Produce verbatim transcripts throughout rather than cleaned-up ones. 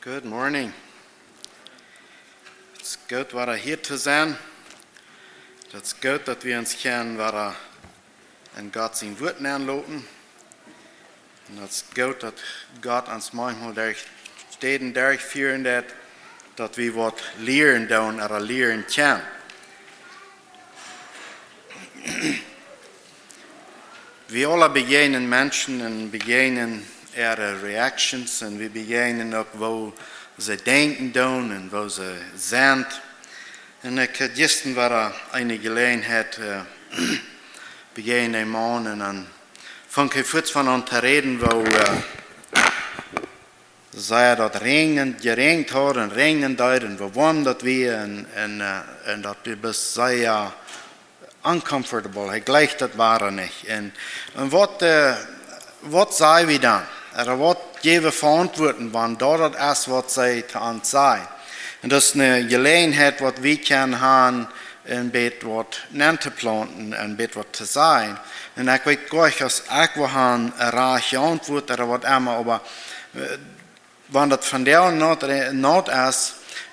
Good morning. Daut es goot, wada hia to sennen. Daut es goot, daut wie ons kjennen wada en Gott sien Wort nenloten. Un daut es goot, daut Gott ons maunchmol derch Städen derchfieren deit, daut wie waut lieren doonen ooda lieren kjennen. Wie aule bejäajnen Menschen un bejäajnen äare Reactions un wie bejäajnen uk, woo see denkjen doonen un woo see sent. Un ekj haud jistren wada eene Jeläajenheit, äh, bejäajnen een Maun un dan funk hee fuaz von aun to räden, woo, äh, sea daut räajnen, jeräajent haud un räajnen deed un woo woam daut wia un, un, äh, un daut wia bloos sea uncomfortable. Hee jleicht daut wada nich. Un, un waut, äh, waut saj wie dan? Ooda waut jäw wie fa Auntwuaten, wan daut daut es, waut see to ons sajen? Un daut es eene Jeläajenheit, waut wie kjennen haben, een bät waut nenn to plaunten, een bät waut to sajen. Un ekj weet goanich, aus ekj wudd haben rajcht jeauntwuat ooda waut emma, oba, äh, wan daut vondoag naut, naut es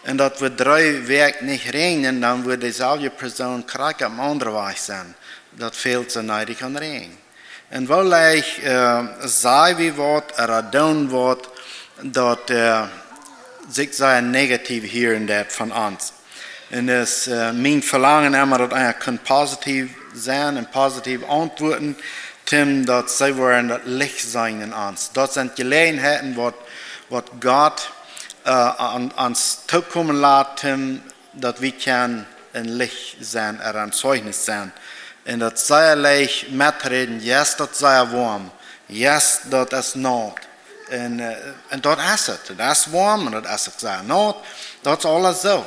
un daut woat dree Wäakj nich räajnen, dan woat deeselwje Persoon krakjt opp eenen aundren Wajch sennen. Daut fält see needich aun Räajen. Un woo leicht, äh, saj wie waut ooda doonen waut, daut, äh, sikj sea negativ hieren deit von ons. Un es, äh, mien Velangen emma, daut eena kaun positiv sennen un positiv auntwuaden, Tim, daut see woaren daut Licht seenen en ons. Daut sent Jeläajenheiten, waut, waut Gott, äh, aun, ons tookomen lat, Tim, daut wie kjennen een Licht sennen, ooda een Zeichnis sennen. Un daut sea leicht meträden, yes, daut es sea woam, yes, daut es naut. Un, äh, un daut es et. Daut es woam un daut es uk sea naut. Daut es aules soo.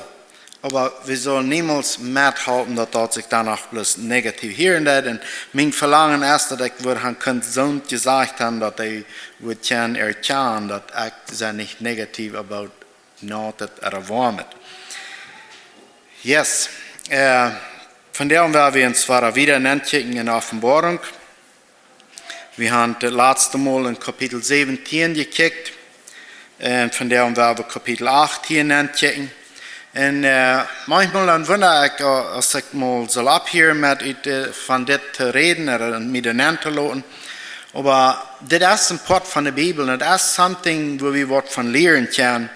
Oba wie sellen niemols methalpen, daut daut sikj dan noch bloos negativ hieren deit. Un mien Velangen es, daut ekj wudd haben kunt soont jesajcht haben, daut hee wudd kjennen erkjanen, daut ekj sie nich negativ about naut ooda woam. Yes. Äh, vondoag woa wie ons wada wieda nenkjikjen en Openboarunk. Wie haben daut latste Mol en Kapitel säwentieen jekjikjt. Un vondoag woa wie Kapitel achtieen nenkjikjen. Un, äh, maunchmol dan wunda ekj, äh, aus ekj mol saul opphieren met ut, äh, von dit to räden ooda mie doa nenn to loten. Oba dit es een Poat von de Bibel un daut es something, wua wie waut von lieren kjennen.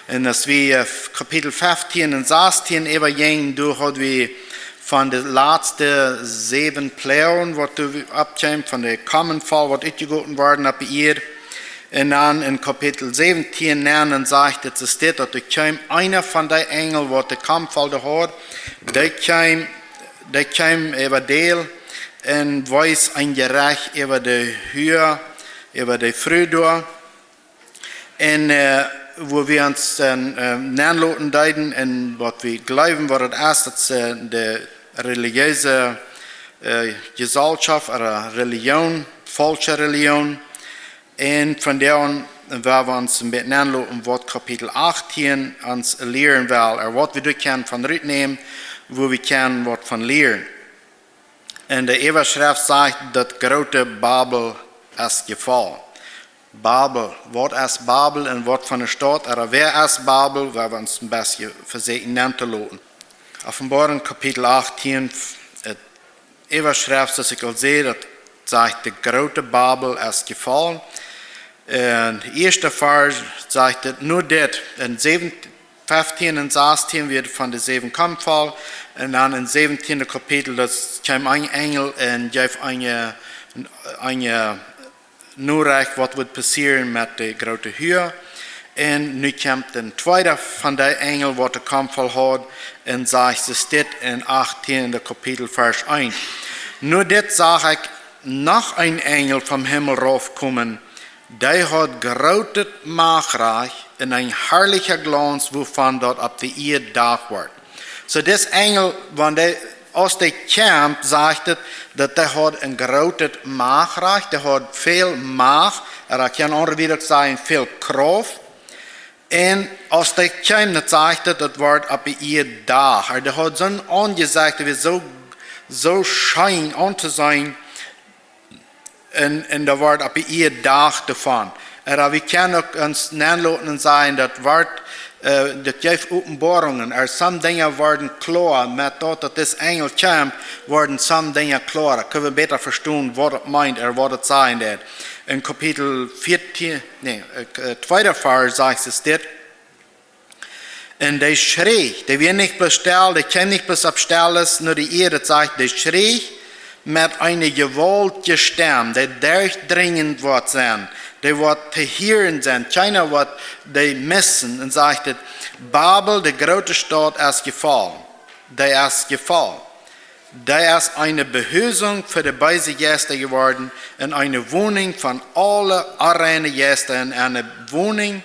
Un aus wie, äh, Kapitel feftieen un sastieen äwajinjen, doa haud wie von de latste säwen Ploagen, waut doa oppkjeem, von de Kommenfol, waut utjegoten worden opp de Ieed. Un dan en Kapitel säwentieen, näajen, dan sajcht et, es dit, daut doa kjeem eena von de Enjel, waut de Kommenfol haud, dee kjeem, dee kjeem äwa däl un wees een Jerecht äwa de Hua, äwa de Fru doa. Un, äh, wua wie ons dan, äh, nenloten deeden un waut wie jleewen, waut et es, daut es, äh, de relijeese, äh, Jesalschoft ooda Relijoon, faulsche Relijoon. Un vondoag woa wie ons een bät nenloten, waut Kapitel achtieen ons lieren well, ooda waut wie doa kjennen von rutnämen, wua wie kjennen waut von lieren. Un de Äwaschreft sajcht, daut groote Babel es jefollen. Babel, waut es Babel un waut fa eene Staut, ooda wäa es Babel, woa wie ons een bät vesieekjen nenn to loten. Openboarunk Kapitel achtieen, et Äwaschreft, soo aus ekj aul säd, daut sajcht, de groote Babel es jefollen. Un de ieeschte Varsch sajcht et, nu dit, en säwen, feftieen un sastieen wia von de säwen Kommenfol. Un dan em säwentieenden Kapitel, daut kjeem een Enjel un jeef eene, eene Norecht, waut woat passieren met de groote Hua. Un nu kjemt een tweeda von de Enjel, waut de Kommenfol haud, un sajcht, es dit en achtieen Kapitel, Varsch eent. Nu dit sach ekj noch een Enjel vom Himmel raufkomen, dee haud grootet Machtrajcht un een harlicha Glauns, wuavon daut opp de Ieed Dach wort. Soo, dis Enjel, wan dee, aus dee kjemt, sajcht et, daut dee haud een grootet Machtrajcht, dee haud väl Macht, un ekj kaun aundre Wieed sajen, väl Krauft. Un aus dee kjeem, daut sajcht et, daut wort opp de Ieed Dach. Dee haud soon Aunjesecht, daut wia soo, soo scheen auntoseenen, un, un doa wort opp de Ieed Dach doavon. Oba wie kjennen uk ons nenloten un sajen, daut woat, äh, daut jeft Openboarungen, ea some Dinja woaren kloa, met daut, daut dis Enjel kjemt, woaren some Dinja kloa. Kjenn wie bäta vestonen, waut et meent, ea waut et sajen deit. En Kapitel vieetieen, nä, äh, tweeda Varsch sajcht et dit. Un dee schreech, dee wia nich bloos stell, dee kjeem nich bloos opp stell no de Ieed, daut sajcht, dee schreech met eene jewaultje Stemm, dee derchdrinjent woat sennen, dee woat to hieren sennen, kjeena woat dee missen, un sajcht et: Babel, de groote Staut, es jefollen, dee es jefollen. Dee es eene Behusunk fa de beese Jeista jeworden un eene Woninj von aule onreine Jeista un eene Woninj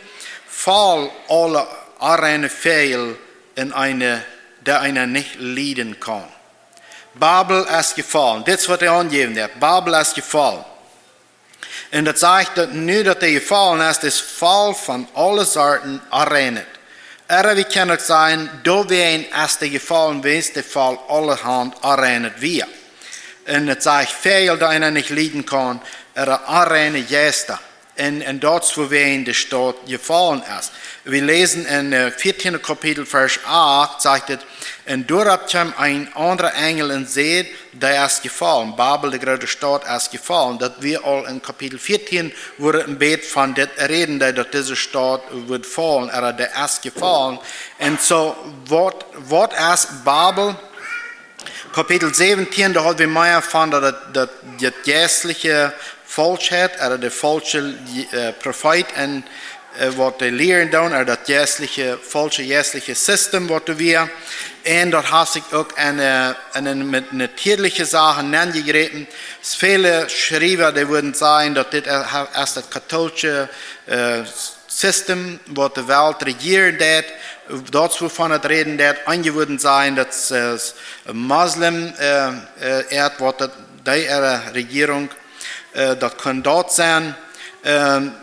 voll aule onreine Väajel un eene, dee eena nich lieden kaun. Babel es jefollen. Dit es waut hee aunjäwen deit. Babel es jefollen. Un daut sajcht, daut nu daut dee jefollen es, es voll von aule Sorten onreinet. Oba wie kjennen uk sajen, doawäajen es dee jefollen, wiels dee voll aulahaunt onreinet wia. Un et sajcht, Väajel, dee eena nich lieden kaun, oba onreine Jeista. Un, un daut es wuarom de Staut jefollen es. Wie läsen en, äh, vieetieen Kapitel, Varsch acht, sajcht et: Un doaropp kjeem een aundra Enjel un säd: Dee es jefollen, Babel, de groote Staut, es jefollen. Daut wia aul en Kapitel vieetieen, wua et een bät von dit räden deed, daut dise Staut wudd faulen, oba dee es jefollen. Un soo, waut, waut es Babel? Kapitel säwentieen, doa haud wie mea von daut, daut, daut jeistliche Faulschheit, oba de faulsche, äh, Profeet un, äh, waut dee lieren doonen, oba daut jeistliche, faulsche jeistliche System, waut doa wia. Un daut haft sikj uk aun, äh, aun, aun met natieeliche Sachen aunjejräpen. Väle Schriewa, dee wudden sajen, daut dit, äh, es daut kautoolische, äh, System, waut de Welt rejieren deit, daut es wuavon et räden deit. Eenje wudden sajen, daut es, äh, Moslem, äh, äh, Äat, waut daut, dee äare Rejierunk, äh, daut kunn daut sennen. Ähm,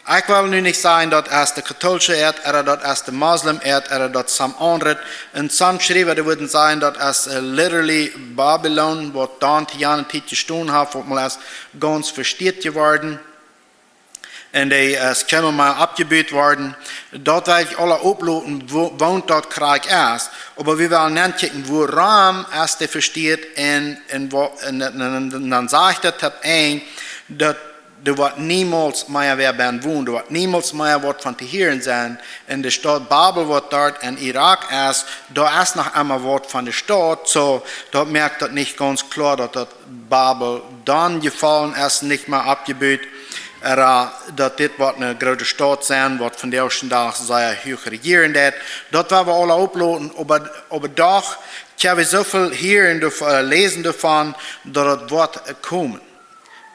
ekj well nu nich sajen, daut es de kautoolische Äat, oba daut es de Moslem Äat, oba daut es some aundret. Un some Schriewa, dee wudden sajen, daut es, äh, literally Babylon, waut dan to jane Tiet jestonen haft, waut mol es gaunz vesteet jeworden. Un dee es kjeenmol oppjebut worden. Daut well ekj aula utloten, woo, waut daut krakjt es. Oba wie wellen nenkjikjen, wuarom es dee vesteet un, un woo, un, un, un, un dan sajcht et daut een, daut doa woat niemols mea wäa bennen wonen, doa woat niemols mea waut von to hieren sennen. Un de Staut Babel, waut doa en Irak es, doa es noch emma waut von de Staut, soo daut moakt daut nich gaunz kloa, daut daut Babel dan jefollen es, nich mea oppjebut, oba daut dit woat eene groote Staut sennen, waut vondoag dän Dach sea huach rejieren deit. Daut well wie aula utloten, oba, oba doch, kjenn wie soo väl hieren, doa, äh, läsen doavon, daut et woat, äh, komen.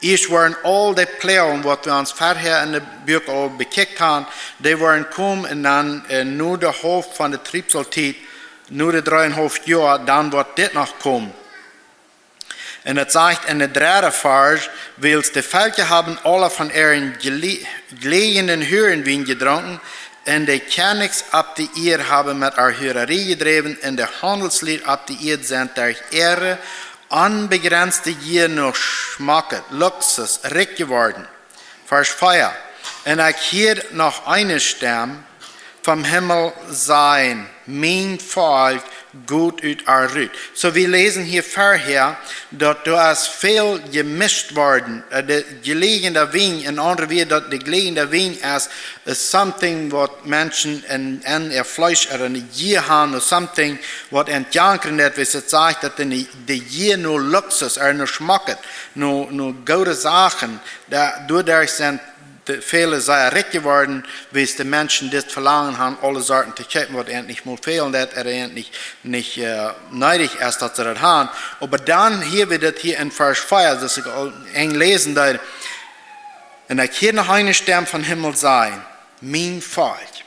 Ieescht woaren aul dee Ploagen, waut wie ons verhäa en de Buak aul bekjikjt haben, dee woaren komen un dan, äh, no de Halft von de Triebsaltiet, no de dreeunhalf Joa, dan woat dit noch komen. Un et sajcht en de dredde Varsch: Wiels de Velkja haben aula von äare jle-, jläajne Hurenwien jedrunken, un de Kjennichs opp de Ieed haben met äare Huararie jedräwen, un de Haundelslied opp de Ieed sent derch äare onbegrenzte Jieed no Schmocket, Luxus, rikj jeworden. Varsch vea: Un ekj hieed noch eene Stemm vom Himmel sajen: Mien Volkj, got ut äa rut. Soo, wie läsen hia verhäa, daut doa es väl jemischt worden. Äh, de jläajne Wien, en aundre Wieed, daut de jläajne Wien es, es something waut Menschen en, en äa Fleesch, ea en de Jieed haben, ooda something waut an jankren deit, wiels et sajcht, daut de, de Jieed no Luxus, ea no Schmocket, no, no goode Sachen, doa, doaderch sent de väle sea rikj jeworden, wiels de Menschen dit Velangen haben, aule Sorten to kjeepen, waut an nich mol fälen deit, ea an nich, nich, äh, needich es, daut see daut haben. Oba dan hia wada daut hia en Varsch vea, daut ekj aul enj läsen deed: Un ekj hieed noch eene Stemm vom Himmel sajen: Mien Volkj.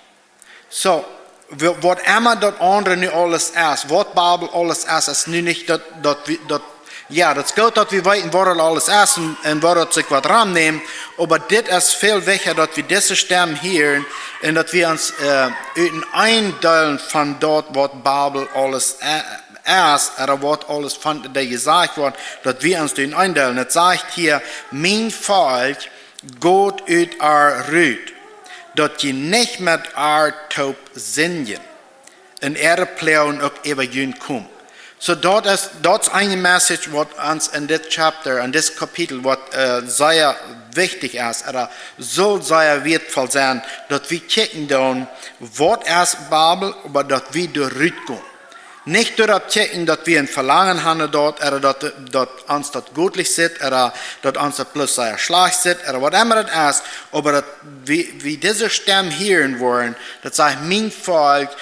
Soo, wa-, waut emma daut aundre nu aules es, waut Babel aules es, es nu nich daut, daut wie, daut, jo, daut es goot, daut wie weeten, waut daut aules es un, un woo daut sikj waut romnämen, oba dit es väl wichtja, daut wie dise Stemm hieren un daut wie ons, äh, utenaunda deelen von daut, waut Babel aules, äh, es, ooda waut aules von dee jesajcht woat, daut wie ons utenaunda deelen. Et sajcht hia: Mien Volkj, Got ut ar rut, daut jie nich met ar toop sindjen, un äare Ploagen uk äwa junt komen. So daut es, daut es eene Message waut ons en dit Chapter, en dit Kapitel waut, äh, sea wichtich es, ooda saul sea wieetvoll sennen, daut wie kjikjen doonen, waut es Babel, oba daut wie doa rut gonen. Nich doaropp kjikjen daut wie een Velangen haben doa, ooda daut, daut ons daut goot sitt, ooda daut ons daut bloos sea schlajcht sitt, ooda whatever daut es, oba daut wie, wie dise Stemm hieren woaren, daut sajcht: "Mien Volkj,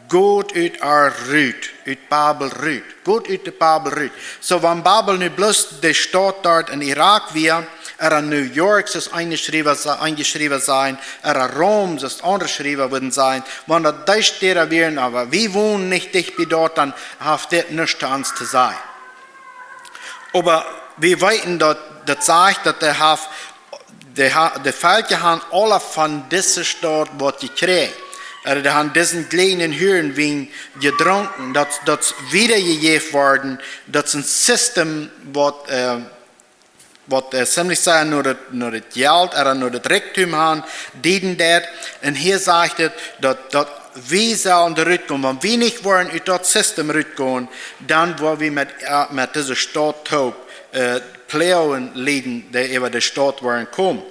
got ut ar rut, ut Babel rut, got ut de Babel rut." So, wan Babel nu bloos de Staut doa en Irak wia, ooda New York, soo aus eenje Schriewa sa-, eenje Schriewa sajen, ooda Rom, soo aus aundre Schriewa wudden sajen, wan daut dee Städa wieren, oba wie wonen nich dicht bie doa, dan haft dit nuscht to ons to sajen. Oba wie weeten daut, daut sajcht, daut dee haft, dee ha-, de Velkja haben aule von dise Staut waut jekjräajen. Ooda dee haben disen jlikjen Hurenwien jedrunken, daut, daut es wiedajejäft worden, daut es een System waut, äh, waut, äh, ziemlich sea no daut, no daut Jelt ooda no daut Rikjdom han dieden deit. Un hia sajcht et, daut, daut wie sellen doa rut gonen. Wan wie nich woaren ut daut System rut gonen, dan woa wie met, äh, met dise Staut toop, äh, Ploagen lieden, dee äwa de Staut woaren komen.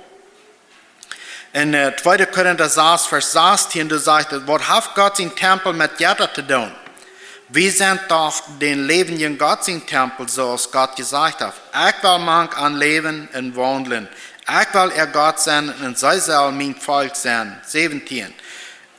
En, äh, tweede Korinta sas, Varsch sastieen, doa sajcht et: "Waut haft Gott sien Tempel met Jetta to doonen? Wie sent doch dän läwendjen Gott sien Tempel, soo aus Gott jesajcht haft: Ekj well mank an läwen un waundlen. Ekj well äa Gott sennen un see sellen mien Volkj sennen." Säwentieen.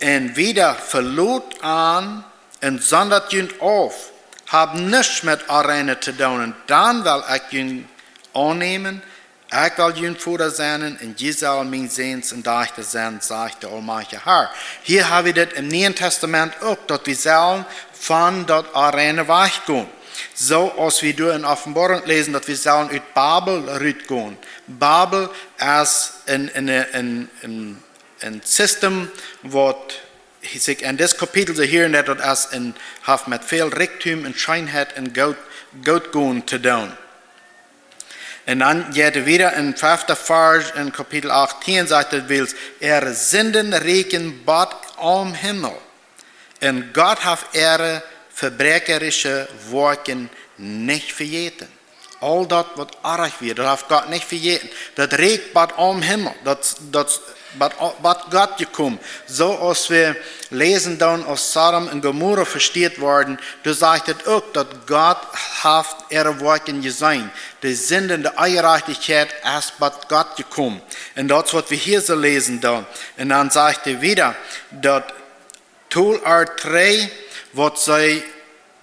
Un wieda: "Velot an un sondat junt auf, hab nuscht met Onreinet to doonen, dan well ekj junt aunnämen. Ekj well jun Voda sennen un jie sellen miene Säns un Dajchta sennen, sajcht de Aulmajchtja Har." Hia hab wie dit em Nieen Tastament uk, daut wie sellen von daut Onreine wajch gonen. Soo aus wie doa en Openboarunk läsen, daut wie sellen ut Babel rut gonen. Babel es een, een, een, een, een System waut sikj en dit Kapitel soo hia en daut, daut es een, haft met väl Rikjdom un Scheenheit un goot, goot gonen to doonen. Un dan jeit et wieda en feften Varsch en Kapitel achtieen, sajcht et: "Wiels äare Sinden rieekjen bat aum Himmel. Un Gott haft äare vebräakjarische Woakjen nich vejäten." Aul daut waut oaj wia, daut haft Gott nich vejäten. Daut rieekjt bat aum Himmel, daut, daut bat, bat Gott jekomen. Soo aus wie läsen doonen, aus Sodom un Gomorra vesteat worden, doa sajcht et uk, daut Gott haft äare Woakjen jeseenen. De Sind un de Onjerajchtichkjeit es bat Gott jekomen. Un daut es waut wie hia soo läsen doonen. Un dan sajcht et wieda, daut: "Tolt ar trigj waut see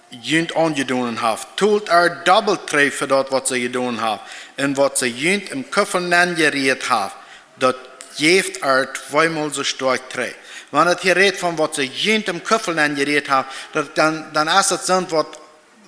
junt aunjedonen haft. Tolt ar dobbelt trigj fa daut waut see jedonen haft. Un waut see junt em Kuffel nenjerieet haft, daut jäft ar tweemol soo stoakj trigj." Wan et hia rät von waut see junt em Kuffel nenjerieet haft, daut, dan, dan es et soont waut,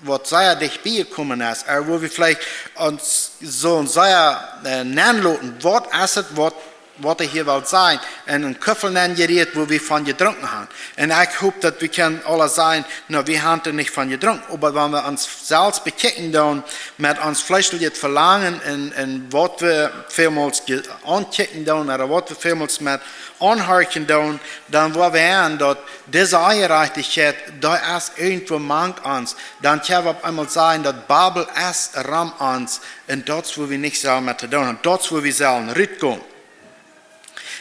waut sea dicht bie jekomen es, ooda wua wie veleicht ons soo sea, äh, nenloten, waut es et, waut, waut hee hia well sajen, en een Kuffel nenjerieet, wua wie von jedrunken haben. Un ekj hop daut wie kjennen aule sajen: "Na, wie haben doa nich von jedrunken." Oba wan wie ons selfst bekjikjen doonen met ons fleeschlichet Velangen un, un waut wie välmols je-, aunkjikjen doonen, ooda waut wie välmols met aunhorchen doonen, dan woa wie seenen daut dise Onjerajchtichkjeit, daut es irjentwua mank ons. Dan kjenn wie opp eemol sajen daut Babel es rom ons, un daut es wua wie nich sellen met to doonen haben. Daut es wua wie sellen rut gonen.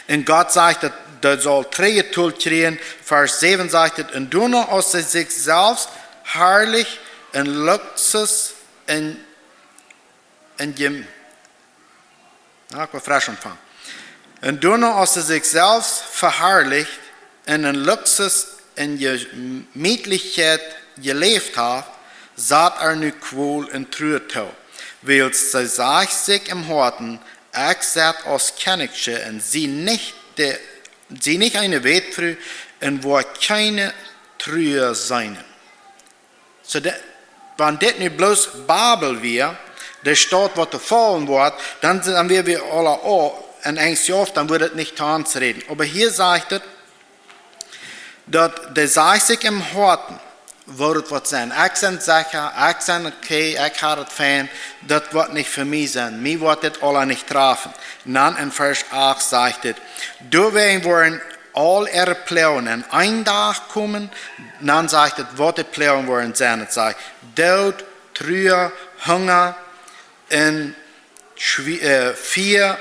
Un Gott sajcht daut, daut saul trigjjetolt kjrieen. Varsch säwen sajcht et: "Un doano, aus see sikj selfst harlich un Luxus un, un jem-", na, ekj well fresch aunfangen. "Un doano, aus see sikj selfst veharlicht un en Luxus un Jemietlichkjeit jeläft haft, sat ar nu Kwol un Trua too. Wiels see sajcht sikj em Hoaten: Ekj sett aus Kjennichsche un sie nich de, sie nich eene Wätfru un woa kjeene Trua seenen." So de, wan dit nu bloos Babel wia, de Staut waut to faulen woat, dan, dan wia wie aula aul en Angst jehaft, dan wudd et nich to ons räden. Oba hia sajcht et, daut dee sajcht sikj em Hoaten, woat et waut sennen. Ekj sie secha, ekj sie okay, ekj hab et fein, daut woat nich fa mie sennen. Mie woat dit aula nich träfen. Un dan en Varsch acht sajcht et: Doawäajen woaren aul äare Ploagen en eenen Dach komen. Un dan sajcht et, waut de Ploagen woaren sennen. Et sajcht: Doot, Trua, Hunga un Schwie- äh, Fia.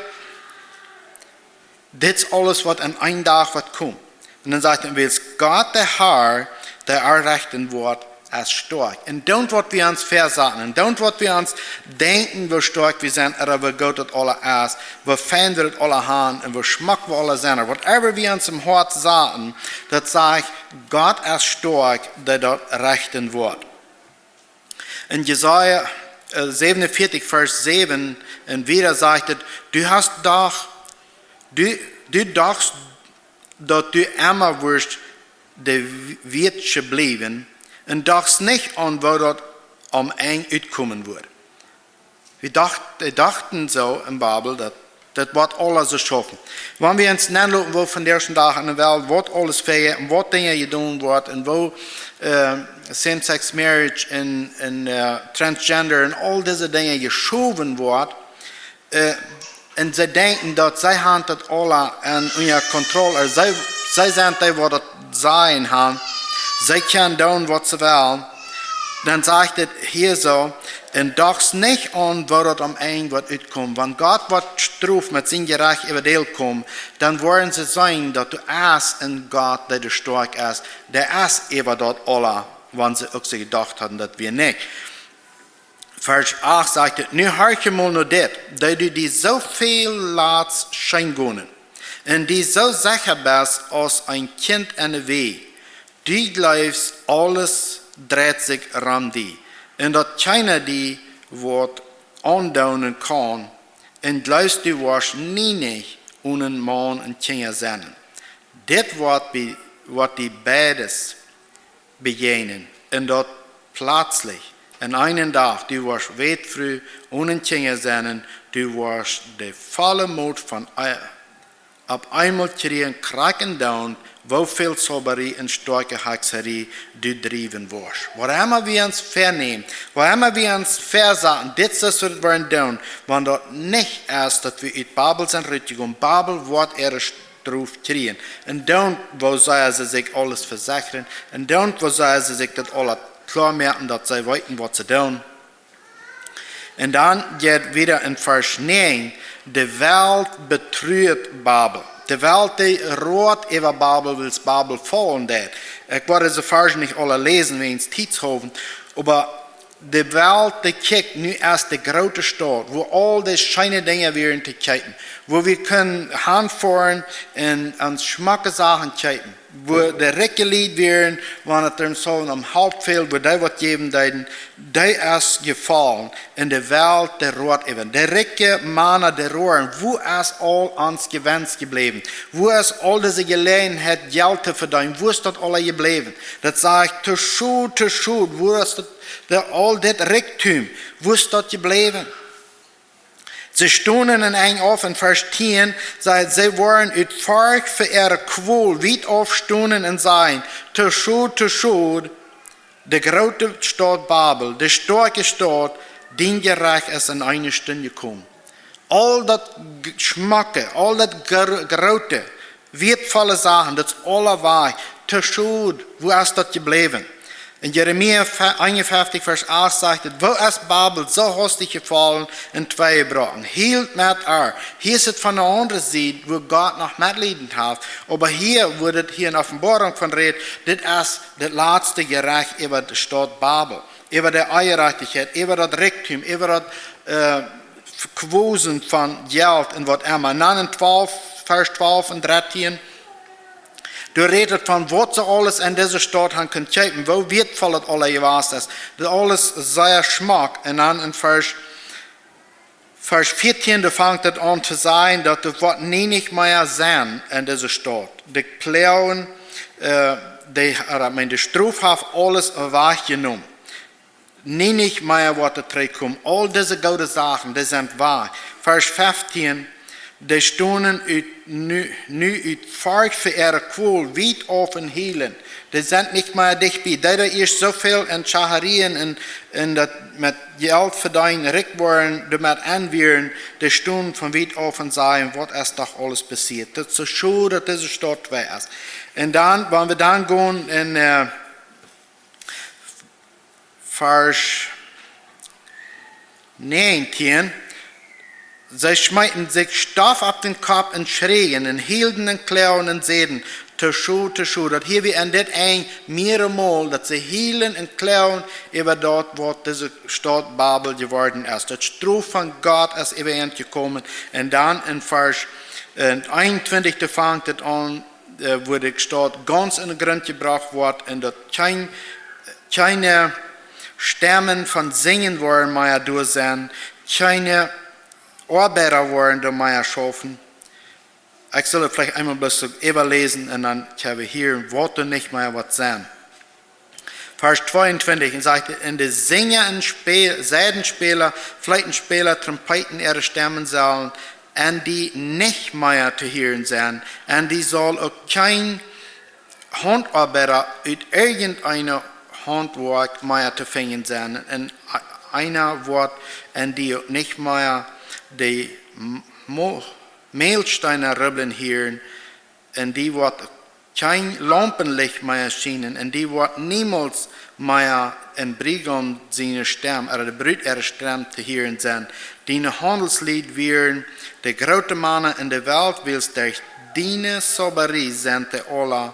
Dit es aules, waut en eenen Dach woat komen. Un dan sajcht et: Wiels Gott, de Har, dee rechten woat, es stoakj. Un doont, waut wie ons väasaten, un doont, waut wie ons denkjen, woo stoakj wie sent, ooda woo goot daut aula es, woo fein wie daut aula haben un woo schmock wie aula sent, ooda whatever wie ons em Hoat saten, daut sajcht: Gott es stoakj, dee daut rechten woat. En Jesaja, äh, säwenunvieetich, Varsch säwen un wieda sajcht et: Du hast doch, du, du dochst, daut du emma wurscht de Wieetste bliewen, un dochst nich aun, woo daut aum Enj utkomen woat. Wie docht-, dee dochten soo en Babel, daut, daut woat aula soo schaufen. Wan wie ons nenloten, woo vondoag dän Dach en de Welt, waut aules fäa un waut Dinja jedonen woat un woo, äh, same-sex marriage un, un, äh, transgender un aul dise Dinja jeschowen woat, äh, un see denkjen, daut see haben daut aula en, unja Kontroll, ooda see, see sent dee, waut daut sajen haben, see kjennen doonen, waut see wellen, dan sajcht et hia soo: Un dochst nich aun, woo daut aum Enj woat utkomen. Wan Gott woat Strof met sien Jerecht äwa dee komen, dan woaren see seenen, daut doa es een Gott, dee stoakj es, dee es äwa daut aula, wan see uk soo jedocht haben, daut wia nich. Varsch acht sajcht et: Nu horch mol no dit, dee du die soo väl latst scheen gonen, un die soo secha best aus een Kjint enne Wee. Du jleefst, aules dreit sikj rom die, un daut kjeena die waut aundoonen kaun, un jleefst, du woascht nie nich onen Maun un Kjinja sennen. Dit woat bie, woat die beides bejäajnen, un daut pletslich, en eenen Dach. Du woascht Wätfru onen Kjinja sennen, du woascht de volle Moot von ei-, opp eemol kjrieen, krakjt endoont, woo väl Zaubarie un stoakje Hakjsarie du driewen woascht. Waut emma wie ons vänämen, waut emma wie ons väasaten, dit es, waut wie woaren doonen, wan daut nich es, daut wie ut Babel sent rutjegonen. Babel woat äare Strof kjrieen. Un doont, woo sea see sikj aules vesechren, un doont, woo sea see sikj daut aula kloa moaken, daut see weeten, waut see doonen. Un dan jeit wieda en Varsch näajen: De Welt betruat Babel. De Welt, dee roat äwa Babel, wiels Babel faulen deed. Ekj woa dise Varsch nich aula läsen, wäajen Tiet, oba de Welt, dee kjikjt, nu es de groote Staut, wua aul de scheene Dinja wieren to kjeepen, wua wie kjennen hanfoaren un ons schmocke Sachen kjeepen, wua de rikje Lied wieren, wan et an soo om Help fäld, wua dee waut jäwen deeden, dee es jefollen. Un de Welt, dee roat äwa. De rikje Mana, dee roaren: Wua es aul ons Jewenst jebläwen? Wua es aul dise Jeläajenheit, Jelt to vedeenen? Wua es daut aula jebläwen? Daut sajcht: Too schod, too schod, wua es daut, daut aul dit Rikjdom, wua es daut jebläwen? See stonen en Enj auf, en Varsch tieen sajcht et: See woaren ut Forcht fa äare Kwol wiet auf stonen un sajen: Too schod, too schod, de groote Staut Babel, de stoakje Staut, dien Jerecht es en eene Stund jekomen. Aul daut g-, schmocke, aul daut gr-, groote, wieetvolle Sachen, daut es aula wajch. Too schod, wua es daut jebläwen? En Jeremia fe-, eenunfeftich, Varsch acht sajcht et: Woo es Babel soo hastich jefollen un twei jebroaken? Hielt met ar. Hia es et von de aundre Sied, wua Gott noch Metleet haft. Oba hia woat et hia en Openboarunk von jerät, dit es daut latste Jerecht äwa de Staut Babel, äwa de Onjerajchtichkjeit, äwa daut Rikjdom, äwa daut, äh, Vekwosen von Jelt un waut emma. Un dan en twalf, Varsch twalf un dartieen, doa rät et von waut see aules en dise Staut han kunt kjeepen, woo wieetvoll et aula jewast es. Daut aules sea schmock. Un dan en Varsch, Varsch vieetieen, doa fangt et aun to sajen, daut et woat nie nich mea sennen en dise Staut. De Ploagen, äh, dee, äh, ekj meen, de Strof haft aules wajchjenomen. Nie nich mea woat et trigjkomen. Aul dise goode Sachen, dee sent wajch. Varsch feftieen: Dee stonen ut, nu, nu ut Forcht fa äare Kwol wiet auf un hielen. Dee sent nich mea dicht bie. Dee doa ieescht soo väl en Schacharieen un, un daut met Jelt vedeenen, rikj woaren, doamet enwieren, dee stonen von wiet auf un säden: "Waut es doch aules passieet? Daut es soo schod, daut dise Staut wajch es." Un dan, wan wie dan gonen en, äh, Varsch näajentieen: "See schmeeten sikj Stoff opp dän Kopp un schrieen un hielden un kloagen un säden: 't es schod, 't es schod." Daut hia wia en dit eent mearemol, daut see hielen un kloagen äwa daut, waut dise Staut Babel jeworden es. Daut Strof von Gott es äwa an jekomen. Un dan en Varsch, äh, eenuntwintich, doa fangt et aun, äh, wua de Staut gaunz en de Grunt jebrocht woat un daut kjeen, kjeene Stemmen von Sinjen woaren mea doa sennen, kjeene Oabeida woaren doa mea schaufen. Ekj saul et veleicht eemol bloos soo äwaläsen un dan kjenn wie hieren, waut doa nich mea woat sennen. Varsch tweeuntwintich, un sajcht: "Un de Sinja un Spe-, Seidenspäla, Fleetenspäla, Trompeeten äare Stemmen sellen en die nich mea to hieren sennen, un die saul uk kjeen Hauntoabeida ut irjent een Hauntwoakj mea to finjen sennen, un e-, eena woat en die uk nich mea de Mo-, Mälsteena rubblen hieren, un die woat kjeen Laumpenlicht mea schienen, un die woat niemols mea en Briegaum siene Stemm, ooda de Brut äare Stemm to hieren sennen. Diene Haundelslied wieren de groote Mana en de Welt, wiels derch diene Zaubarie sent de aula,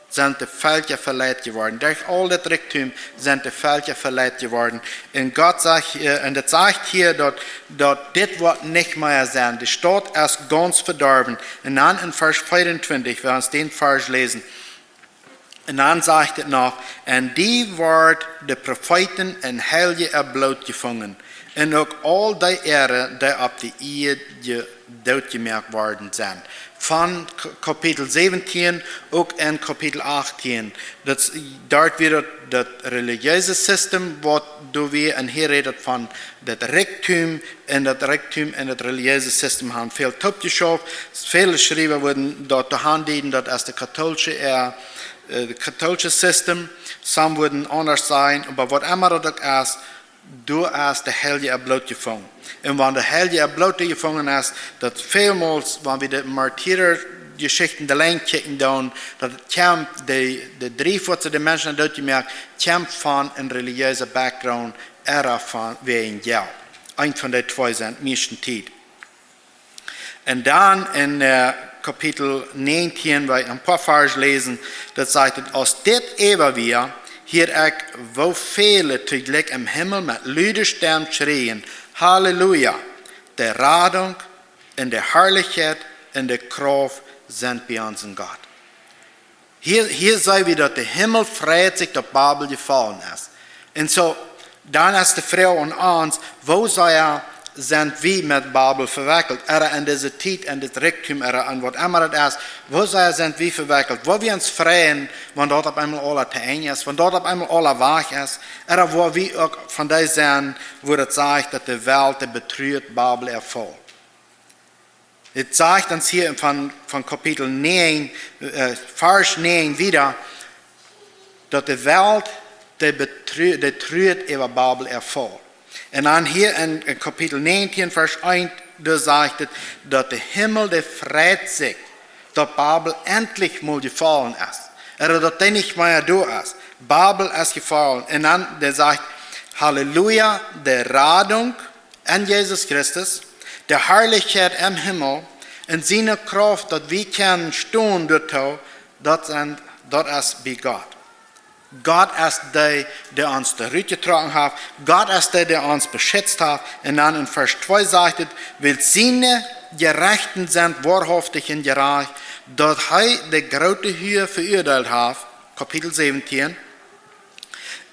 sent de Velkja veleit jeworden. Derch aul daut Rikjdom sent de Velkja veleit jeworden." Un Gott sajcht, äh, un daut sajcht hia, daut, daut dit woat nich mea sennen. De Staut es gaunz vedorwen. Un dan en Varsch veeruntwintich, wie ons dän Varsch läsen. Un dan sajcht et noch: "Un die woat de Profeeten un Heilje äa Bloot jefungen, un uk aul dee äare, dee opp de Ieed je-, dootjemoakt worden sent." Von K-, Kapitel säwentieen, uk en Kapitel achtieen. Daut, doa wia daut, daut relijeese System, waut doa wia, un hia rät et von daut Rikjdom, un daut Rikjdom un daut relijeese System haben väl toopjeschauft. Väle Schriewa wudden daut doahan dieden, daut es de kathoolsche, äh, äh, de kathoolsche System. Some wudden aundasch sajen, oba waut emma daut uk es, doa es de Heilje äa Bloot jefungen. Un wan de Heilje äa Bloot jefungen es, daut välmols, wan wie de Martierjeschichten de Lenj kjikjen doonen, daut et kjemt, de, de Drift, waut see de Menschen dootjemoakt, kjemt von een relijeese Background, ooda von wäajen Jelt. Eent von dee twee sent mieeschtentiet. Un dan en, äh, Kapitel näajentieen, woa wie een poa Varsch läsen, daut sajcht et: "Aus dit äwa wia, hieed ekj, woo väle toojlikj em Himmel met lude Stemm schrieen: 'Halleluja! De Radunk un de Harlichkjeit un de Krauft sent bie onsen Gott.'" Hia, hia see wie, daut de Himmel freit sikj, daut Babel jefollen es. Un soo, dan es de Froag aun ons: Woo sea sent wie met Babel vewekjelt? Ooda en dise Tiet, en dit Rikjdom, ooda en waut emma et es, woo sea sent wie vewekjelt? Woa wie ons freien, wan daut opp eemol aula to Enj es, wan daut opp eemol aula wajch es? Ooda woa wie uk von dee sennen, wua et sajcht, daut de Welt, dee betruat Babel äa Faul? Et sajcht ons hia von, von Kapitel näajen, äh, Varsch näajen wieda, daut de Welt, dee betru-, dee truat äwa Babel äa Faul. Un dan hia en, en Kapitel näajentieen, Varsch eent, doa sajcht et, daut de Himmel, dee freit sikj, daut Babel entlich mol jefollen es. Ooda daut dee nich mea doa es. Babel es jefollen. Un dan, dee sajcht: "Halleluja, de Radunk en Jesus Christus, de Harlichkjeit em Himmel, un siene Krauft, daut wie kjennen stonen doatoo, daut sent, daut es bie Gott." Gott es dee, dee ons doa rutjetrocken haft. Gott es dee, dee ons beschitzt haft. Un dan en Varsch twee sajcht et: "Wiels siene Jerechten sent woarhauftich un jerajcht, daut hee de groote Hua veuadeelt haft", Kapitel säwentieen,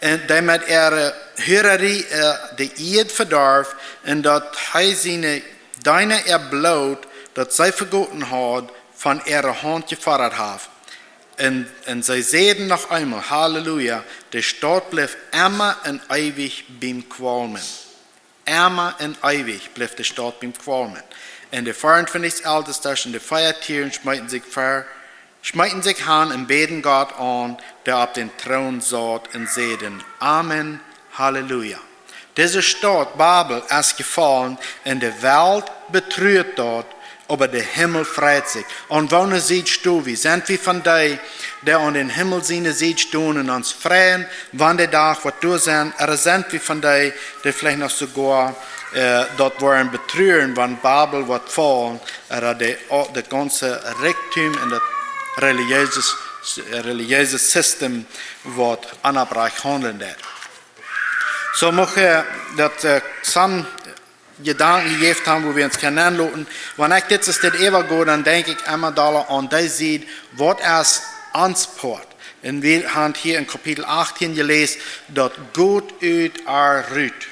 un dee met äare Hurarie, äh, de Ieed vedorf, un daut hee siene Deena äa Bloot, daut see vegoten haud, von äare Haunt jefoddat haft. Un, un see säden noch eemol: "Halleluja, de Staut blift emma un eewich biem Kwalmen." Emma un eewich blift de Staut biem Kwalmen. Un de 24 Eltestasch un de vea Tieren schmeeten sikj ver, schmeeten sikj han un bäden Gott aun, dee opp dän Troon saut, un säden: Amen, Halleluja. Dise Staut Babel es jefollen, un de Welt betruat daut, oba de Himmel freit sikj. Aun woone Sied sto wie? Sent wie von dee, dee aun dän Himmel siene Sied stonen un ons freien, wan de Dach woat doa sennen, ooda sent wie von dee, dee veleicht noch soogoa äh, daut woaren betruaren, wan Babel woat faulen, ooda de, de gaunze Rikjdom un daut relijeese, relijeese System woat onopprajcht haundlen deit. Soo mucht daut äh, soone Jedanken jejäft haben, wua wie ons kjennen nenloten. Wan ekj dit es dit äwa go, dan denkj ekj emma dolla aun dee Sied, waut es ons Poat? Un wie haben hia en Kapitel 18 jeläst, daut Gott ut ar rut,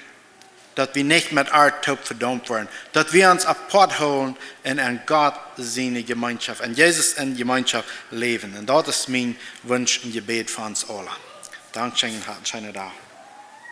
daut wie nich met ar toop vedaumt woaren, daut wie ons apoat hoolen un en Gott siene Jemeenschoft, en Jesus en Jemeenschoft läwen. Un daut es mien Wunsch un Jebäd fa ons aula. Dankscheen un habt eenen scheenen Dach.